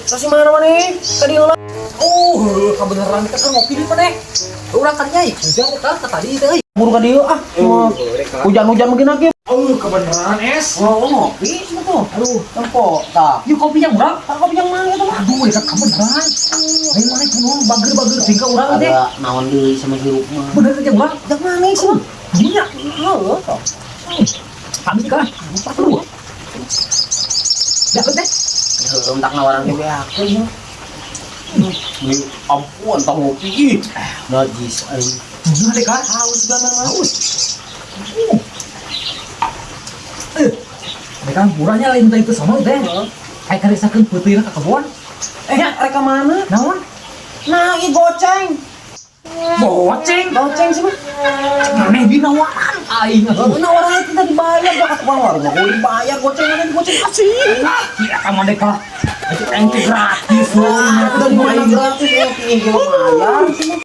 Terus mana mana? Tadi ulah. Oh, kebenaran kita kan ngopi di mana? Urang kan nyai, hujan eta ka tadi teh euy. Buru ka dieu ah. Hujan-hujan mungkin lagi. Oh, kebenaran es. Oh, ngopi semua tuh. Aduh, Tempo, tah. yuk kopi yang urang. Tah kopi yang mana itu mah? Aduh, eta kebenaran. Lain mana kunaon bager-bager tingkah urang teh. Ada naon deui sama hirup mah. Bener teh urang. Yang mana sih? Dunia. Heeh, toh. Habis kan? Aduh. Ya, teh. Heueuh entak nawaran ge beakeun. Ini ampun tong ngopi ih. Najis aing. Dunia deh kan. Haus banget mah. Haus. Eh, mereka murahnya lain teh itu sama teh. Kayak karisakeun peuteuna ka kebon. Eh, reka mana? Naon? Nah, ieu goceng. Goceng. Goceng sih mah. Aneh dinawaran aing atuh. Nah, orang itu tadi dibayar gak ke tukang warung mah dibayar goceng mana goceng kasih. Ya kamu deh kalah. Itu aing teh gratis loh. Udah dimana gratis eh tinggi lumayan sih mah.